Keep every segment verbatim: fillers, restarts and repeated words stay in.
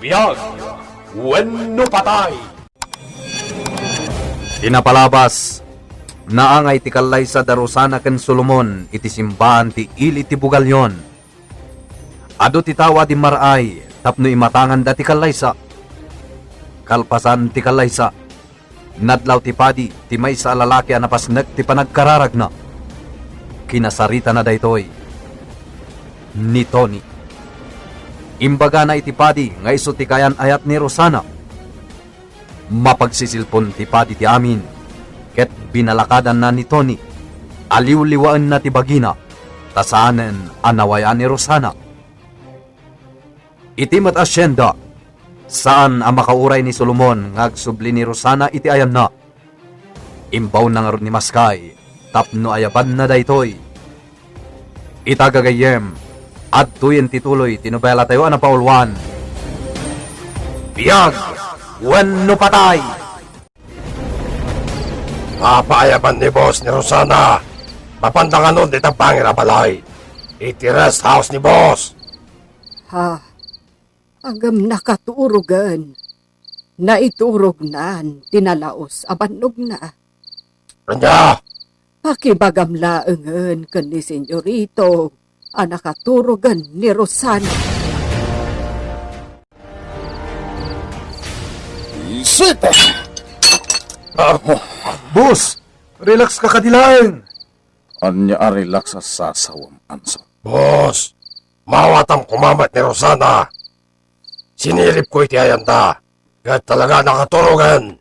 Biag wenno patay. Ti napalabas, naangay ti kallaysa da Rosana ken Solomon iti simbaan ti ili ti Bugalyon. Adu ti tao a dimmar-ay tapno imatanganda ti kallaysa. Kalpasan ti kallaysa, nadlaw ti padi ti maysa a lalaki a napasnek ti panagkararagna. Kinasaritana daytoy ni Tony. Imbagana iti padi nga isu ti kaayan-ayat ni Rosana. Mapagsisilpon ti padi ti amin, ket binalakadanna ni Tony a liwliwaenna ti bagina, ta saanen a naway-an ni Rosana. Iti met a sienda, saan a makauray ni Solomon nga agsubli ni Rosana iti ayanna. Imbawna ngarud ni Maskay tapno ayabanna daytoy. Ita gagayyem, adtoyen ti tuloy ti nobelatayo a napauluan. Biag wenno patay! Mapaayaban ni boss ni Rosana. Mapanda ngarud ita bangir a balay. Iti rest house ni boss. Ha? Ngem nakaturogen. Naiturognan ti nalaus a bannogna. Ania? Pakibagam laengen ken ni Senyorito a nakaturogen ni Rosana. Isit! Ah, boss, relax ka kadi laeng. Ania a relax a sasawem, Ansot? Boss, maawatam koma met ni Rosana. Siniripko iti ayanda, ket talaga nakaturogen.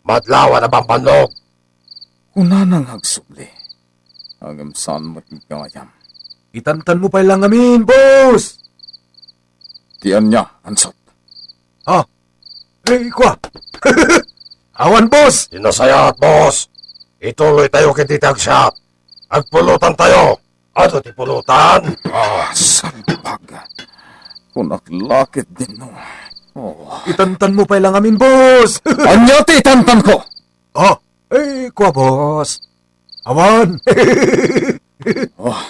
Madlawan a bambannog. Kunana nga agsubli, ngem saan met nga agayam. Itantanmo pay la ngamin, boss! Ti ania, Ansot? Ha? Eh, kua. Awan, boss! Ti nasayaat, boss. Ituloytayo ketdi ti agsiat. Agpulutantayo. Adu ti pulutan? Ah, salbag. Kunak la ketdin no. Oh. Itantanmo pay la ngamin, boss! Ania ti itantanko? Ah, eh, kua, boss. Awan. Oh.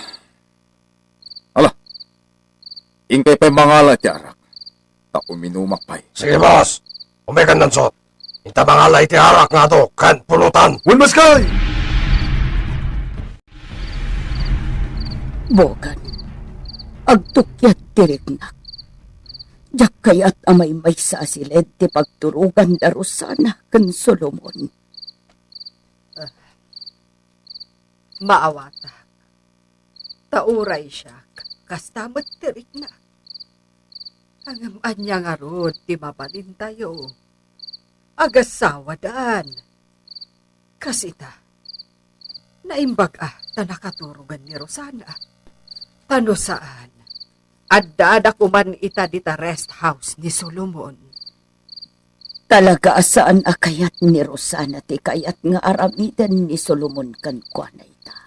Ala, inkay pay mangala iti arak, ta uminumak pay. Sige, boss. Umaykan, Ansot. Inta mangala iti arak nga adu ken pulutan. Wen, Maskay! Bogan, agtukyat ti riknak. Diak kayat a maymaysa a siled ti pagturogan da Rosana ken Solomon. Ah, maawatak. Ta uray siak, kasta met ti riknak. Ngem ania ngarud ti mabalintayo? Agassawadan. Kas ita, naimbag a ta nakaturogen ni Rosana. Ta no saan, adda da koman ita dita rest house ni Solomon. Talaga a saan a kayat ni Rosana ti kayat nga aramiden ni Solomon kenkuana ita.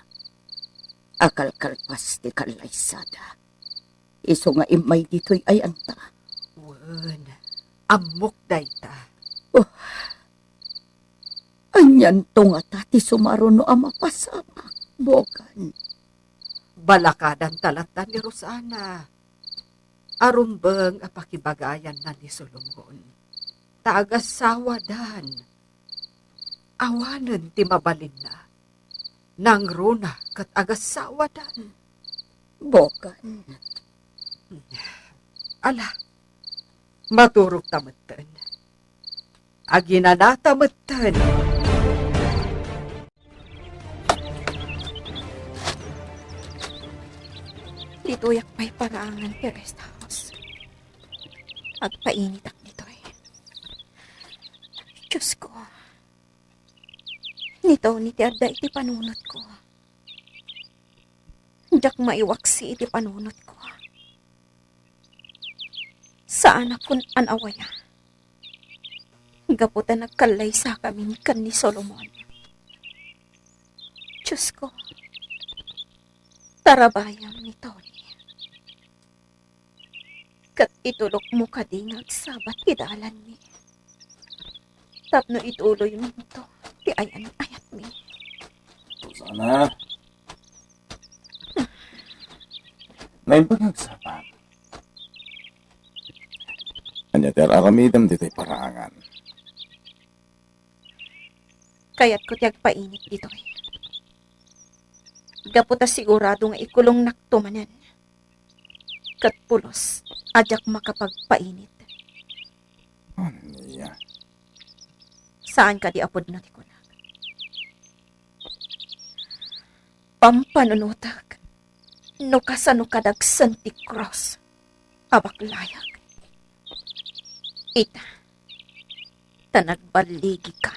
Akalkalpas ti kallaysada. Isu nga immay ditoy ayanta. Wen, ammok dayta. Oh. Anianto ngata ti sumaruno a mapasamak, Bogan? Balakadanta latta ni Rosana. Arumbeng a pakibagayanna ni Solomon. Ta agassawadan. Awanen ti mabalinna. Nangruna ket agassawadan. Bogan. Ala, maturogta metten. Aginanata metten. Ditoyak pay paraangan ti rest house. Agpainitak ditoy. Diyos ko, ni Tony ti adda iti panunotko. Diak maiwaksi iti panunotko. Saanakon a nawaya. Gapu ta nagkallaysakamin ken ni Solomon. Diyos ko, tarabayam ni Tony. Ket itulokmo kadi nga agsabat ti dalanmi. Tapno ituloyminto ti ayan-ayatmi. Rosana. Naimbag nga agsabat. Ania ti ar-aramidem ditoy paraangan? Kayatko ti agpainit ditoy. Gapu ta sigurado nga ikulongnakto manen. Ket pulos a diak makapagpainit. Ania? Saan kadi a pudno ti kunak? Pampanunotek no kasano kadagsen ti krus a baklayak. Ita, ta nagballigika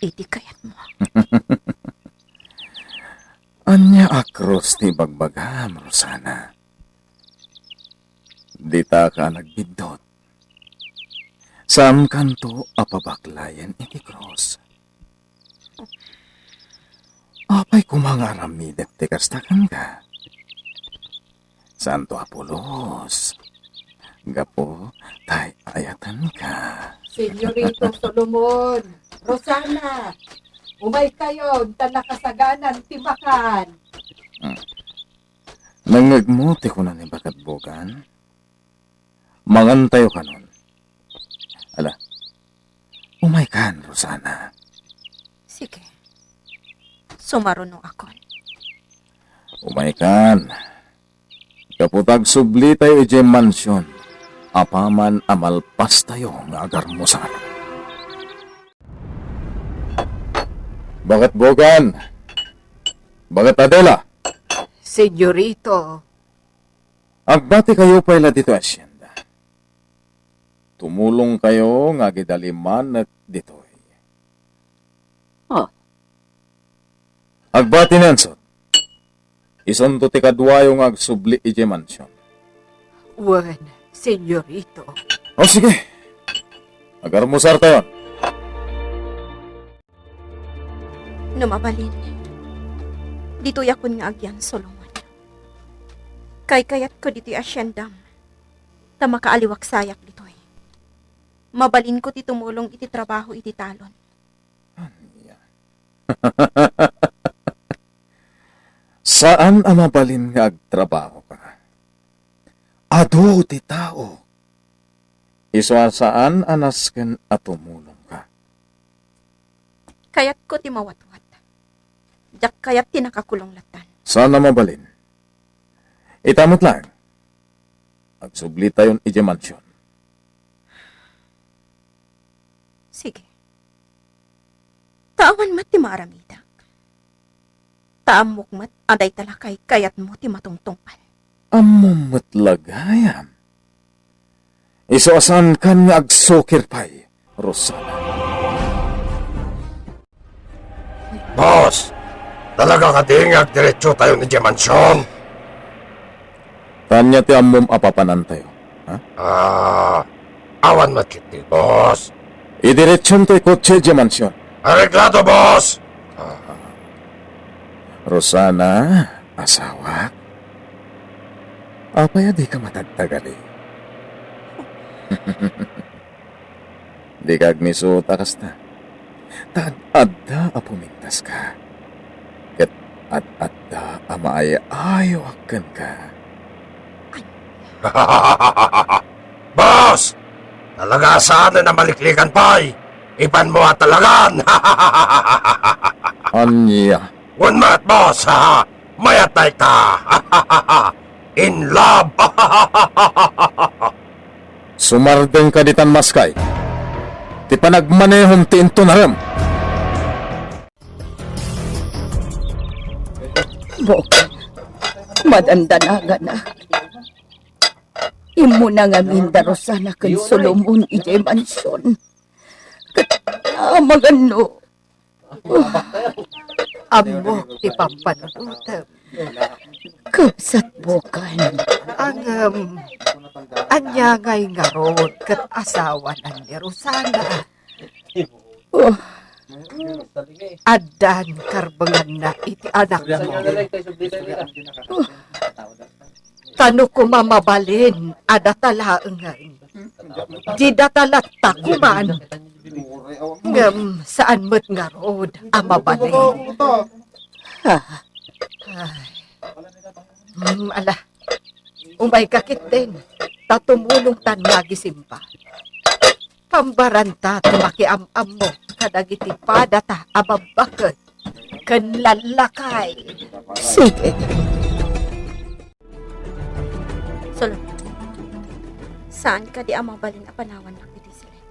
iti kayatmo. Ania a krus ti ibagbagam, Rosana? Ditaka a nagbiddut. Saankanto a pabaklayen iti krus. Apay koma nga aramidek ti kasta kenka? Saanto a pulos. Gapu ta ay-ayatenka. Senyorito Solomon, Rosana, umaykayon ta nakasaganan ti makan. Hmm. Nangngegmo ti kuna ni Baket Bogan? Mangantayo kanon. Ala, umaykan, Rosana. Sige. Sumarunongakon. Umaykan. Gapu ta agsublitayo idiay mansion apaman a malpastayo nga agarmusar. Baket Bogan. Baket Adela. Senyorito. Agbatikayo pay la ditoy asienda. Tumulongkayo nga agidalimanek ditoy. Oh. Agbati ni Ansot. Isunto ti kaduayo nga agsubli idiay mansion. Wen, senyorito. O sige. Agarmusartayon. No mabalin, ditoyakon nga agian, Solomon. Kaykayatko ditoy asiendam, ta makaaliwaksayak ditoy. Mabalinko ti tumulong iti trabaho iti talon. Ania? Saan a mabalin nga agtrabahoka. Adu ti tao. Isu a saan a nasken a tumulongka. Kayatko ti mawatwat. Diak kayat ti nakakulong lattan. Saan a mabalin. Ita met laeng. Agsublitayon idiay mansion. Sige. Ta awan met ti maaramidak. Ta ammok met a dayta la kaykayatmo ti matungtungpal. Ammom met la gayam. Isu a saankan nga agsukir pay, Rosana. Boss, talaga kadi nga agdiretsotayon idiay mansion? Ania ti ammom a papanantayo, ha? Ah, awan met ketdi, boss. Idiretsonto ti kotse idiay mansion. Areglado, boss! Ah. Rosana, asawak, apay a dika matagtagari? Dika agmisut a kasta. Ta ad-adda a pumintaska. Ket ad-adda a maay-ayoak kenka. Boss! Talaga a saanen a maliklikan pay. Ipanmo a talagan. Ania? Wen met, boss. Mayat dayta. In love. Sumardengka ditan, Maskay. Ti panagmanehom ti intunarem. Bok, madandanaganak. Immuna ngamin da Rosana ken Solomon idiay mansion. Ket amangan no Ammok ti pampanunotem. Kabsat, Bokan. Ngem, ania ngay ngarud ket asawanan ni Rosana? Oh. Addan karbenganna iti anakmo. Oh. Ta no koma mabalin a data laengen, di data latta koman. Ngem saan met ngarud a mabalin. Ha? Ay. Hmm, ala. Umayka ketdin, ta tumulongtan nga agisimba. Pambaranta ti makiam-ammo kadagiti padata a babbaket ken lallakay. Sige. Solomon, saan kadi a mabalin a panawannak ditoy siled?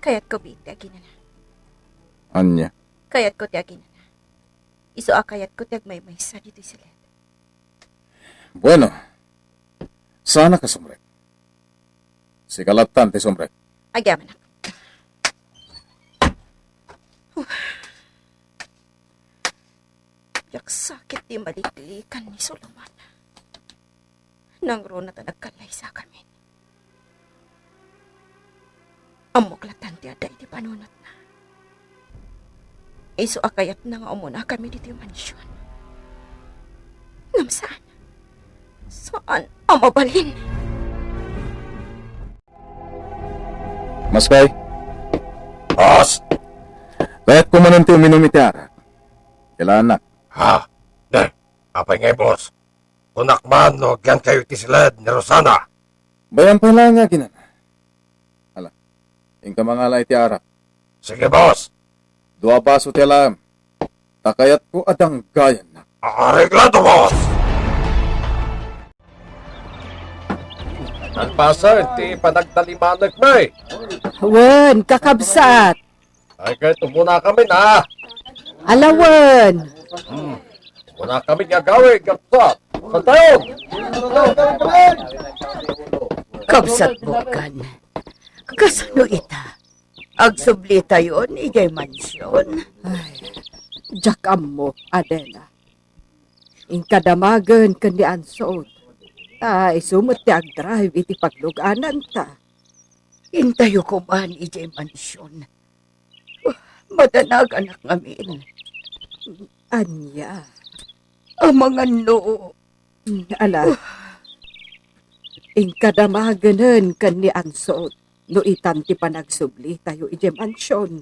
Kayatko biit ti aginana. Ania? Kayatko ti aginana. Isu a kayatko ti agmaymaysa ditoy siled. Bueno, saanak a sumrek. Sika lattan ti sumrek. Agyamanak. Diak sakit ti maliklikan ni Solomon. Nangruna ta nagkallaysakamin. Ammok lattan ti adda iti panunotna. Isu a kayatna nga umunakami ditoy mansion. Ngem saan. Saan a mabalin. Maskay. Boss! Kayatko manen ti uminum iti arak. Kailangannak. Ha? Ne, apay ngay, boss? Kunak man no agyankayo iti siled ni Rosana. Bayan pay laeng nga aginana. Ala, inka mangala iti arak. Sige, boss. Dua baso ti alaem. Ta kayatko a danggayannak. Areglado, boss! Nagpasa ti panagtalimanek, may. Wen, kakabsat. Ay, kay tumunakami na. Alawen. Hmm. Tumunakami nga gawin, kapsat. Santayon. Kabsat, bukan. Kasano ita? Agsublitayon idiay mansion? Ay, diak ammo, Adela. Inka damagen ken ni Ansot. Ta isu met ti agdrive iti paglugananta. Intayo koman idiay mansion. Madanaganak ngamin. Ania? Amangan no. Ala. Inka damagenen ken ni Ansot no itan ti panagsublitayo idiay mansion.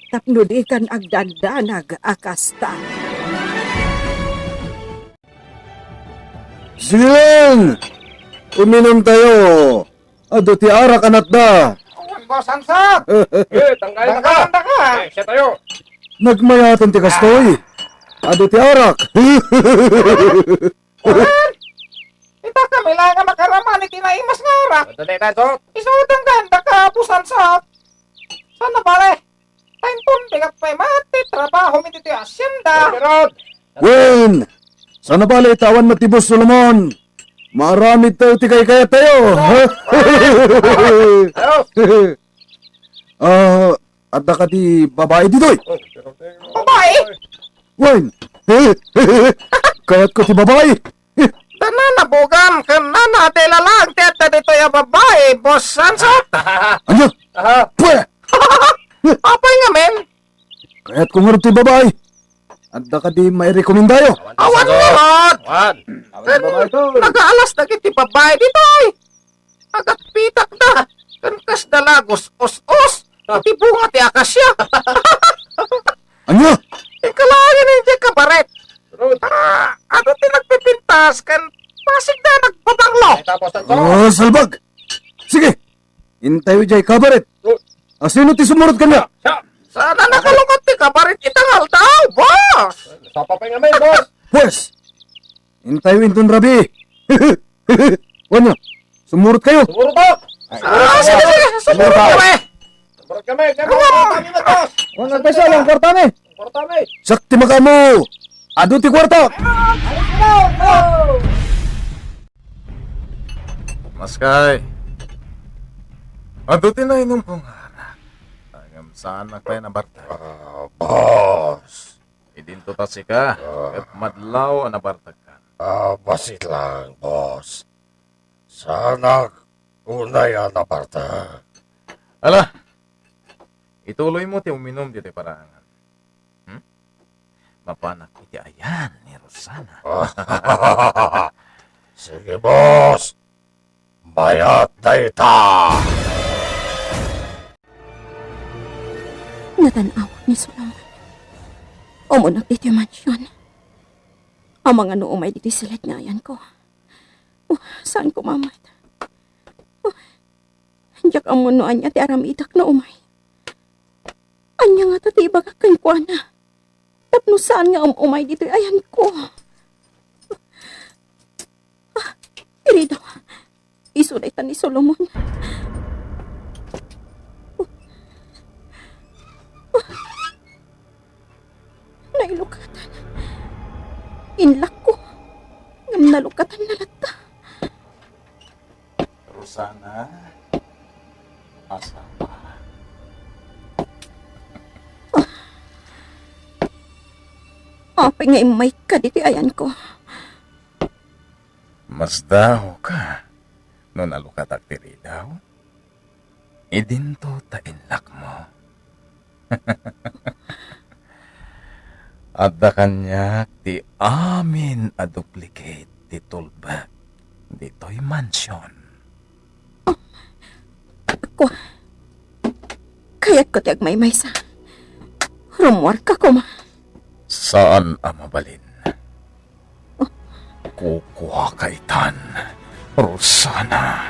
Tapno dikan agdandanag a kasta. Sige, uminumtayo. Adu ti arak a natda. Awan, Boss Ansot. Eh, tanggayan ka. Tanggayan ka. Eh, siya tayo. Nagmayaten ti kastoy. Adu ti arak. Awan. Ita kami lang nga makaraman iti naimas nga arak. Adu ti arak, Ansot. Isu tanggayan ka, Boss Ansot. Saan na pare? Tainton, bigat pay met ti trabaho mi ditoy hacienda. Wen, saan a bale, tawan met ti Boss Solomon. Maaramid tayo ti kaykayat tayo. Ayos. Ah, adda kadi babae ditoy? Babae? Wen, kayatko ti babae. Dana nabugan ken nana ti lalang ti adda ditoy a babae, Boss Ansot. Ania? Aha. Pwe! Apay ngamin? Kayatko ngarud ti babae. Adda kadi mairekomendayo? Awan ngarud. Awan. Ken nagaalas dagiti babae ditoy. Agakpitakda. Ken kasda lagos us-us. Iti bunga ti akasia. Ania? Inkalaangan idiay kabaret. Ah, adu ti nagpipintas ken pasigda nagbabanglo. Ay, tapos na to. Oh, salbag. Sige. Intayo idiay kabaret. Oh. Asino ti sumurot kaniak? Siya. Saan a nakalungat ti kabaret ita nga aldaw, boss? Sapa pay ngamin, boss? Pues, intayo inton rabii. Wenno, sumurot kayo. Sumurot ako. Ah, sige, sige, sumurot kami. Sumurot kami. Kami, boss. Wenno, nagpaiso, ang kwarta mi. Ang kwarta mi. Siak ti makaammo. Adu ti kwarta. Maskay. Adu ti nainumko nga arak. Ngem saanak pay a nabartek. Ah, boss. Idinto ta sika, ah, ket madlaw a nabartekkan. Ah, bassit lang, boss. Saanak unay a nabartek. Ala, ituloymo ti uminum ditoy paraangan. Hmm? Mapanak iti ayan ni Rosana. Sige, boss. Mayat dayta. Natan-awak ni Solomon. Umunak ditoy mansion. Amangan no umay ditoy siled nga ayanko. Oh, saan ko mamat? Oh, Diak ammo no ania ti aramidek no umay. Ania ngata ti ibagak kenkuana? Tapno saan nga um-umay ditoy ayanko. Ah, iridaw. Isu dayta ni Solomon. Nailukatan. Inlakko. Ngem nalukatanna latta. Rosana, asawa. Apay nga immayka ditoy ayanko? Masdaawka no nalukatak ti ridaw? Idinto ta inlakmo. Adda kaniak ti amin a duplicate ti tulbek ditoy mansion. Kua, kayatko ti agmaymaysa. Rummuarka koma. Saan a mabalin. Kukuaka itan, Rosana.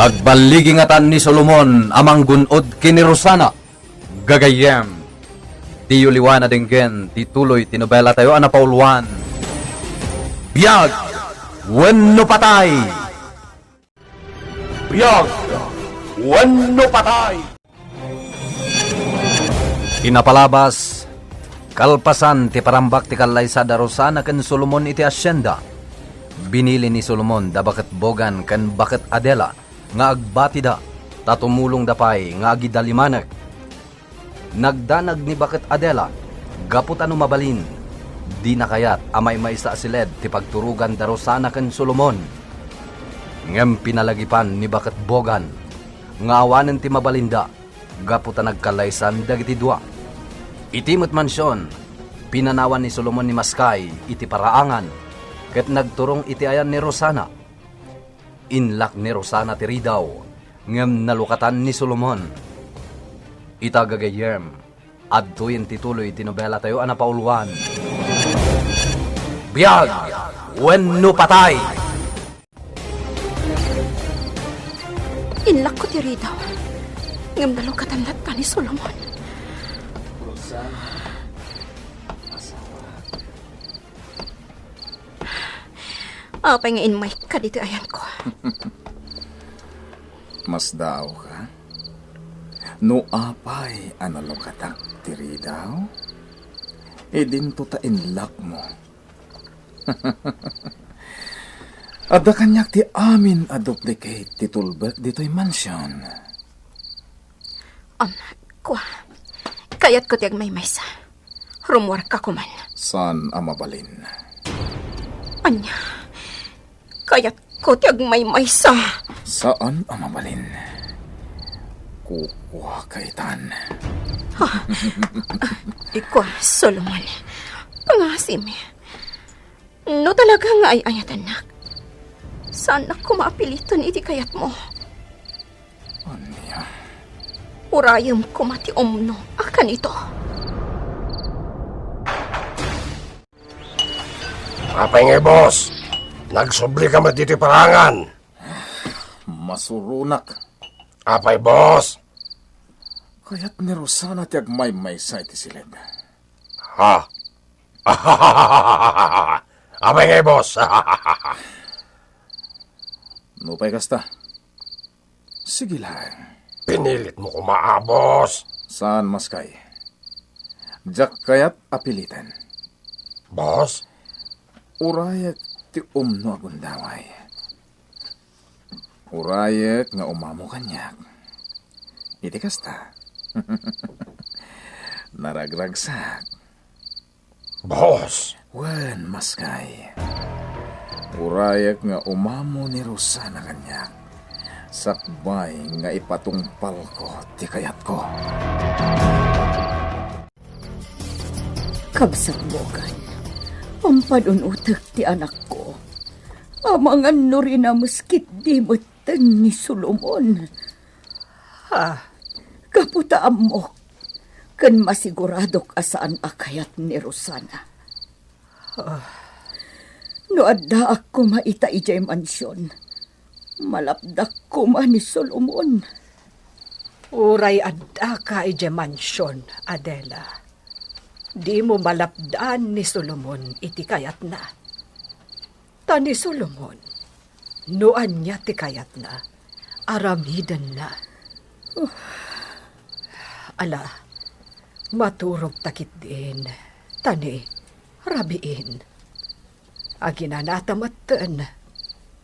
Agballigi ngatan ni Solomon a manggun-od ken ni Rosana. Gagayyem, diyo liwan a denggen ti tuloy ti nobelatayo a napauluan, Biag wenno Patay! Biag wenno Patay! Ti napalabas, kalpasan ti parambak ti kallaysa da Rosana ken Solomon iti asienda, binili ni Solomon da baket Bogan ken baket Adela nga agbatida ta tumulongda pay nga agidalimanek. Nagdanag ni baket Adela gapu ta no mabalin, dina kayat a maymaysa a siled ti pagturogan da Rosana ken Solomon. Ngem pinalagipan ni baket Bogan nga awanen ti mabalinda gapu ta nagkallaysan dagiti dua. Iti met mansion, pinanawan ni Solomon ni Maskay iti paraangan ket nagturong iti ayan ni Rosana. Inlak ni Rosana ti ridaw, ngem nalukatan ni Solomon. Ita gagayyem, adtoyen ti tuloy ti nobelatayo a napauluan, Biag wenno Patay! Inlakko ti ridaw, ngem nalukatan latta ni Solomon. Apay nga inmayka ditoy ayanko? Masdaawka? No apay a nalukatak ti ridaw, idinto ta inlakmo. Adda kaniak ti amin a duplicate ti tulbek ditoy mansion. Am, kua, kayatko ti agmaymaysa. Rummuarka koman. Saan a mabalin. Ania? Kayatko ti agmaymaysa. Saan a mabalin. Kukuaka itan. Ha? Ikua, Solomon, pangasim. No talaga nga ay-ayatennak, saannak koma a piliton iti kayatmo. Ania? Urayem koma ti umno a kanito. Apay ngay, boss? Nagsubli ka met iti parangan. Masuronak. Apay, boss? Kayat ni Rosana ti agmaymaysa iti siled. Ha? Apay ngay, boss? Nupay kasta, sige laeng. Pinilitmo koma, a, boss. Saan, Maskay. Diak kayat a piliten. Boss? Urayek ti umno a gundaway. Urayek nga umamo kaniak. Iti kasta, naragragsak. Boss! Wen, Maskay. Urayek nga umamo ni Rosana kaniak, sakbay nga ipatungpalko ti kayatko. Kabsat Bogan, pampanunotek ti anakko. Amangan no rinames ketdi metten ni Solomon. Ah, gapu ta ammok ken masiguradok a saan a kayat ni Rosana. Ah. No addaak koma ita idiay mansion, malapdak koma ni Solomon. Uray addaka idiay mansion, Adela, dimo malapdan ni Solomon iti kayatna. Ta ni Solomon, no ania ti kayatna, aramidenna. Ala, maturogta ketdin, ta ni, rabiin. Aginanata metten,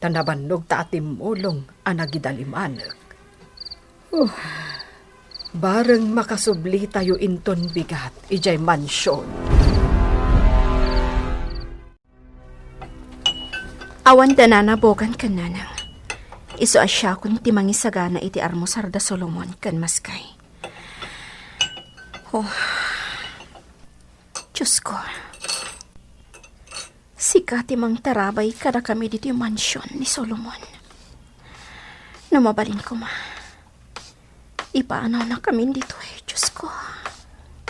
ta nabannogta a timmulong a nagidalimanek. Bareng makasublitayo inton bigat idiay mansion. Awan da nana Bogan ken Nanang. Isu a siakon ti mangisagana iti armusar da Solomon ken Maskay. Oh, Diosko, sika ti mangtarabay kadakami ditoy mansion ni Solomon. No mabalin koma, ipaanawnakamin ditoy, Diosko.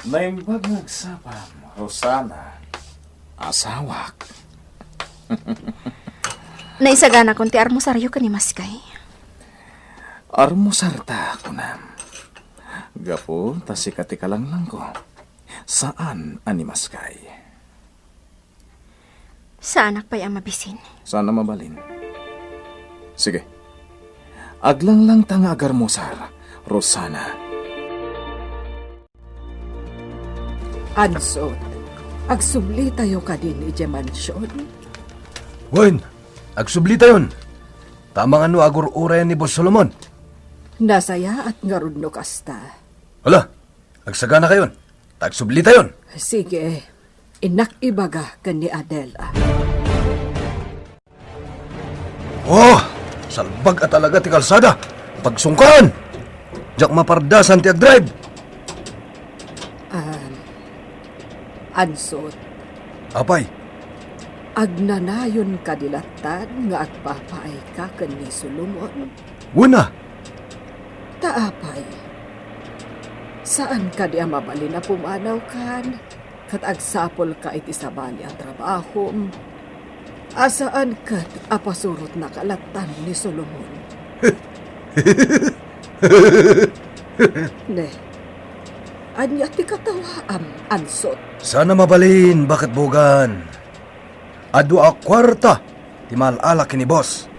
Naimbag nga agsapam, Rosana, asawak. Naisaganakon ti armusaryo ken ni Maskay. Armusarta, kunam. Gapu ta sika ti kalanglangko, saan a ni Maskay. Saanak pay a mabisin. Saan a mabalin. Sige. Aglanglang ta nga agarmusar, Rosana. Ansot, agsublitayo kadin idiay mansion? Wen, agsublitayon. Ta amangan no agur-urayan ni Boss Solomon. Nasayaat ngarud no kasta. Hala, agsaganakayon, ta agsublitayon. Sige, innak ibaga ken ni Adela. Oh, salbag a talaga ti kalsada. Pagsungkaan! Diak mapardasan ti agdrive. Ah, Ansot. Apay? Agnanayon kadi latta nga agpapaayka ken ni Solomon? Wen a. Ta apay? Saan kadi a mabalin a pumanawkan ket agsapulka iti sabali a trabahom, a saan ket a pasurotnaka lattan ni Solomon? Ne, ania ti katawaam, Ansot? Saan a mabalin, Baket Bogan. Adu a kuarta ti maal-ala ken ni Boss.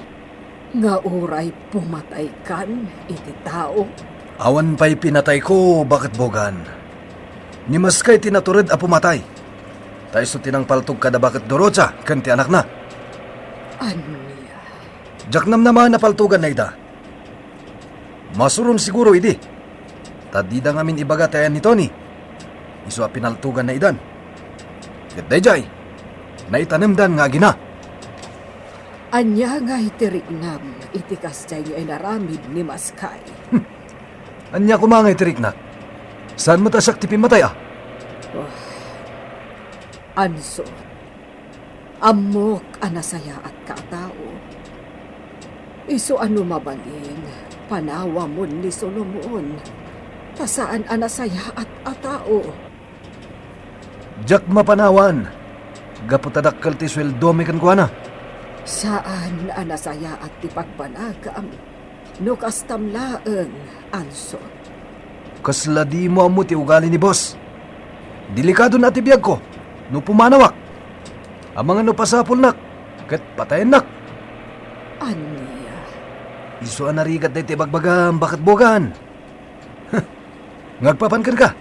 Nga uray pumataykan iti tao? Awan pay pinatayko, Baket Bogan. Ni Maskay ti natured a pumatay. Ta isu ti nangpaltog kada Baket Dorocha ken ti anakna. Ania? Diak namnama a napaltoganna ida. Masuron siguro idi. Ta dida ngamin ibaga ti ayan ni Tony. Isu a pinaltoganna idan. Ket daydiay, naitanemdan nga agina. Ania ngay ti riknam iti kasdiay nga inaramid ni Maskay? Hmm. Ania koma ngay ti riknak? Saan met a siak ti pimmatay a? Oh. Ansot, ammok a nasayaatka a tao. Isu a no mabalin, panawamon ni Solomon, ta saan a nasayaat a tao. Diak mapanawan, gapu ta dakkel ti sueldomi kenkuana. Saan a nasayaat ti pagbanagam no kastam laeng, Ansot. Kasla dimo ammo ti ugali ni Boss. Delikadon a ti biagko no pumanawak. Amangan no pasapulnak ket patayennak. Ania? Isu a narigat daytoy ibagbagam, Baket Bogan. Nga agpapan kenka.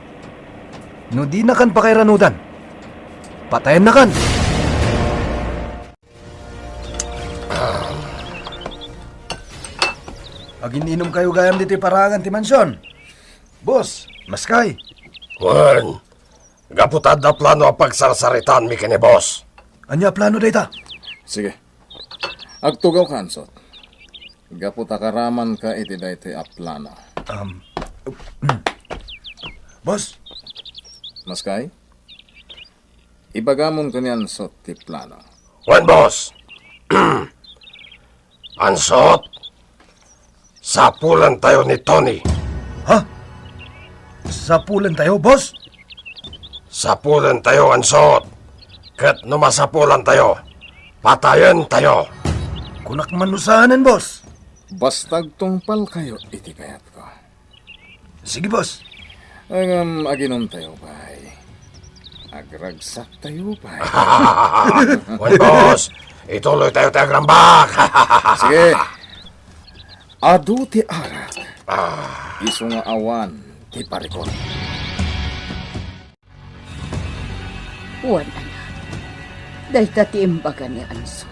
No dinakan pakairanudan, patayennakan. Agin-inumkayo gayam ditoy paraangan ti mansion. Boss, Maskay. Wen, gapu ta adda plano a pagsarsaritaanmi ken ni Boss. Ania a plano dayta? Sige. Agtugawka, Ansot. Gapu ta karamanka iti daytoy a plano. Um, Boss. Maskay? Ibagamon ken ni Ansot ti plano. Wen, Boss. Ansot, sapulentayo ni Tony. Ha? Sapulentayo, Boss? Sapulentayo, Ansot. Ket no masapulantayo, Patayentayo. Kunak man no saanen, boss. Basta agtungpalkayo iti kayatko. Sige, boss. Ngem aginumtayo pay. Agragsaktayo pay. Wen, boss. Ituloytayo ti agrambak. Sige. Adu ti arak. Ah. Isu nga awan ti parikut. Wen, anak, dayta ti imbaga ni Anson.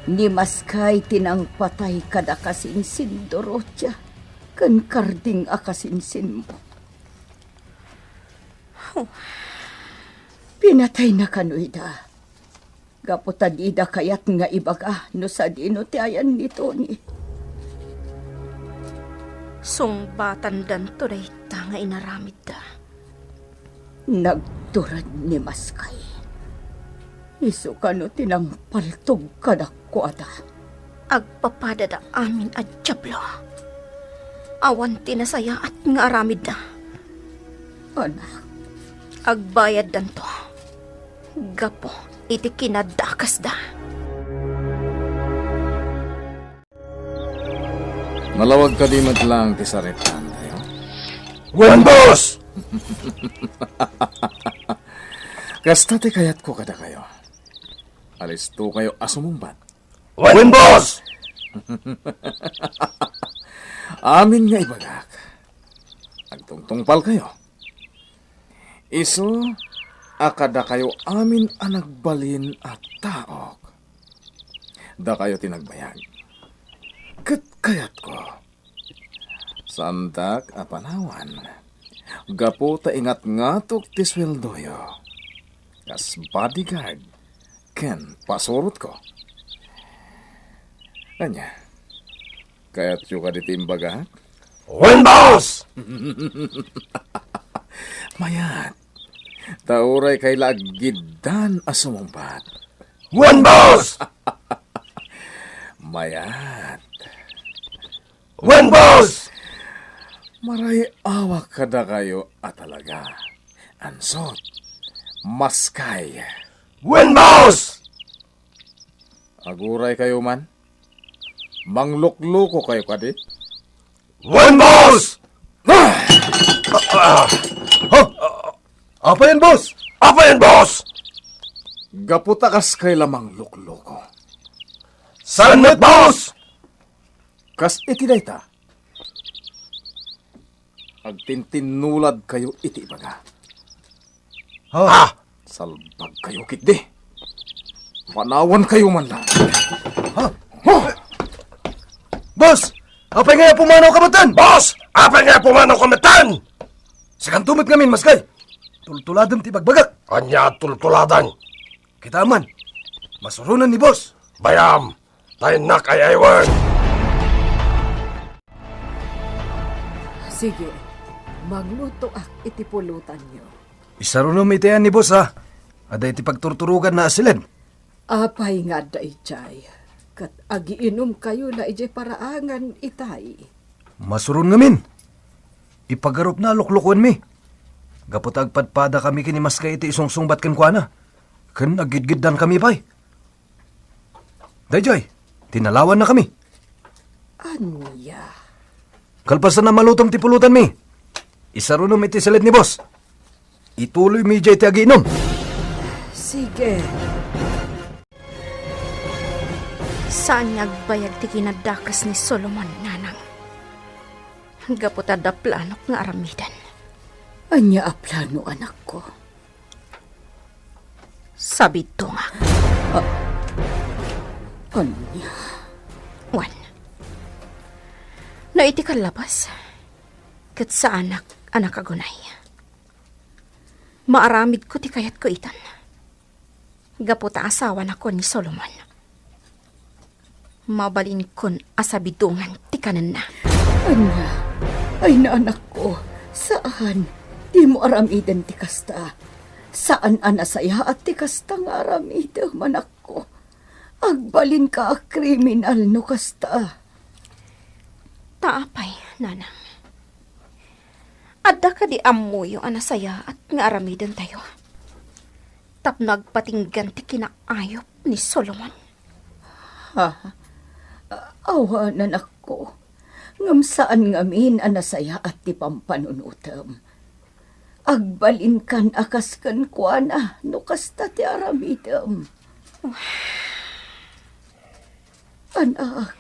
Ni Maskay ti nangpatay kada kasinsin, Dorotia, ken karding a kasinsinmo. Pinatayna kano ida. Gapu ta dida kayat nga ibaga no sadino ti ayan ni Tony. Sungbatandanto dayta nga inaramidda. Nagtured ni Maskay. Isu kano ti nangpaltog kadakuada. Agpapadada amin a diablo. Awan ti nasayaat nga aramidda. Anak. Agbayaddanto gapu iti kinadakesda. Nalawag kadi met lang ti saritaantayo? Wen, boss! Kasta ti kayatko kadakayo. Alistokayo a sumungbat. Wen, boss! Amin nga ibagak, agtungtungpalkayo. Isu a kadakayo amin a nagbalin a taok, dakayo ti nagbayag. Ket kayatko, saandak a panawan gapu ta ingatngatok ti sueldoyo kas bodyguard ken pasurotko. Ania, kayatyo kadi ti imbagak? Wen, boss! Mayat. Ta uray kayla aggiddan a sumungbat. Wen, boss! Mayat. Wen, boss! Maray-awak kadakayo a talaga. Ansot, Maskay. Wen, boss! Aguray kayo man? Manglukluko kayo kadi? Wen, boss! Ah! Ah! Ah! Apay yan, boss? Apay yan, boss? Gapu ta kas kay la manglukluko. Saan met, boss? Kas iti dayta, agtintinnulad kayo iti ibaga. Ha? Ah! Salbag kayo ketdi. Panawan kayo man lang. Ha? Boss! Apay nga pumanaw ka metten? Boss! Apay nga pumanaw ka metten? Sakanto met ngamin, Maskay. Tultuladem ti bagbagak. Ania tultuladan? Kita man. Masuronan ni boss. Bayam, ta innak ay-aywen. Sige, manglutoak iti pulutanyo. Isarunom iti ayan ni boss, ha? Adda iti pagturturoganna a siled. Apay nga adda idiay? Ket agiinumkayo la idiay paraangan itay. Masuron ngamin. Ipagarupna a luklukoenmi. Gapu ta agpadpadakami ken ni Maskay iti isungsungbat kenkuana. Ken aggidgiddankami pay. Daydiay, tinalawannakami. Ania? Kalpasan a malutom ti pulutanmi, isarunom iti siled ni boss. Ituloymi idiay ti agiinum. Sige. Saan nga agbayag ti kinadakes ni Solomon, nanang. Gapu ta adda planok nga aramiden. Ania a plano, anakko? Sabidungak. Ah, ania? Wen, no iti kallabas, ket saanak a nakagunay. Maaramidko ti kayatko itan. Gapu ta asawanakon ni Solomon. Mabalinkon a sabidungan ti kanenna. Ania? Ay, naanakko, saan. Dimo aramiden ti kasta. Saan a nasayaat ti kasta nga aramidem, anakko. Agbalinka a kriminal no kasta. Ta apay, nanang? Adda kadi ammoyo a nasayaat nga aramidentayo? tapno agpatinggan ti kinaayup ni Solomon. Ha? Awan, anakko. Ngem saan ngamin a nasayaat ti pampanunotem. Agbalinkan a kas kenkuana no kasta ti aramidem. Anak.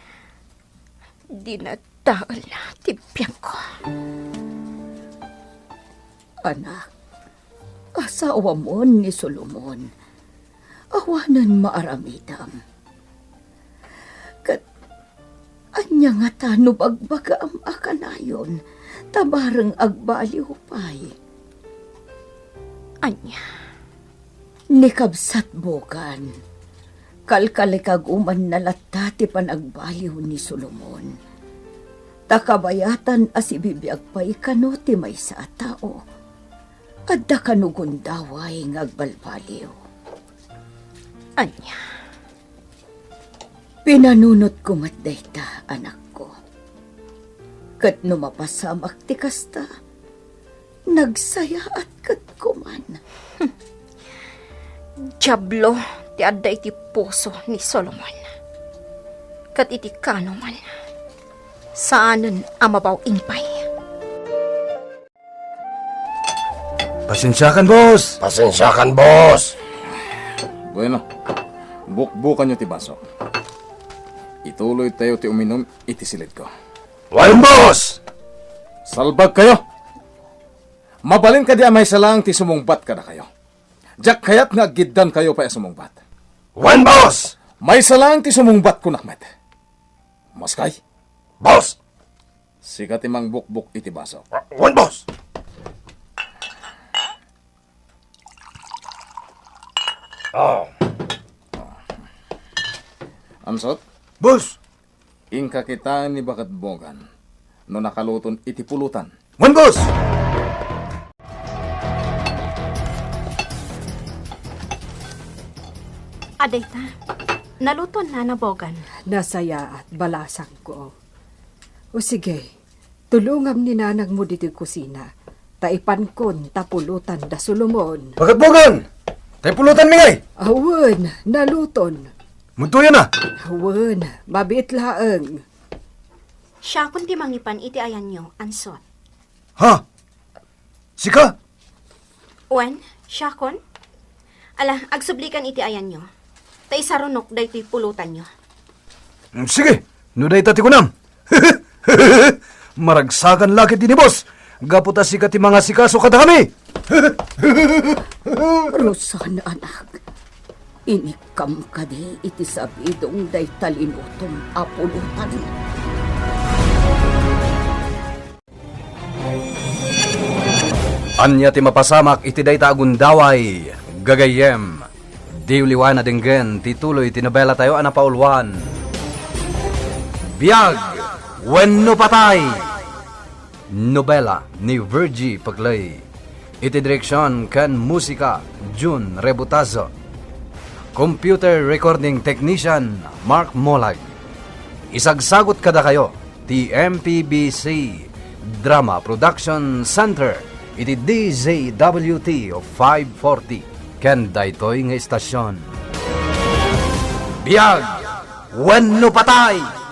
Dinadaelna ti biagko. Anak, asawamon ni Solomon. Awanen maaramidem. Ket ania ngata no bagbagam a kanayon ta bareng agbaliw pay? Ania? Ni kabsat Bogan, kalkalikagumanna latta ti panagbaliw ni Solomon. Ta kabayatan a sibibiag pay kano ti maysa a tao, adda kano gundaway nga agbalbaliw. Ania? Pinanunotko met dayta, anakko. Ket no mapasamak ti kasta, nagsayaat ket kuman. Diablo ti adda iti puso ni Solomon. Ket iti kano man, saanen a mabaw-in pay. Pasensiakan, boss! Pasensiakan, boss! Bueno, bukbukanyo ti baso. Ituloytayo ti uminum iti silidko. Wen, boss! Salbagkayo! Mabalin kadi a maysa laeng ti sumungbat kadakayo? Diak kayat nga aggiddankayo pay a sumungbat. Wen, boss! Maysa laeng ti sumungbat, kunak met. Maskay? Boss! Sika ti mangbukbok iti baso. Wen, boss! Ah. Ansot? Boss! Inka kitaen ni Baket Bogan no nakaluton iti pulutan. Wen, boss! Adayta, naluton na na Bogan. Nasayaat, balasangko. O sige, tulongam ni nanangmo ditoy kusina, ta ipankon ta pulutan da Solomon. Baket Bogan! Tay pulutan mi ngay! Awen, naluton. Mudtoyan na! Awen, mabiit laeng. Siakon ti mangipan iti ayanyo, ansot. Ha? Sika? Wen, siakon? Ala, agsublikan iti ayanyo. Ta isarunok daytoy pulutanyo. Mm, sige, no dayta ti kunam. Maragsakan la ketdi ni boss. Gapu ta sika ti mangasikaso kadakami. Rosan, anak. Inikkam kadi iti sabidong dayta linutom a pulutan? Ania ti mapasamak iti dayta a gundaway, gagayyem? Diyo liwan a denggen ti tuloy ti nobelatayo a napauluan, Biag wenno Patay! Nobela ni Virgie Paclay. Iti direksion ken musika, Jun Rebutazo. Computer recording technician, Mark Molag. Isagsagut kadakayo ti M P B C Drama Production Center iti D Z W T five forty ken daytoy nga istasion. Biag wenno patay!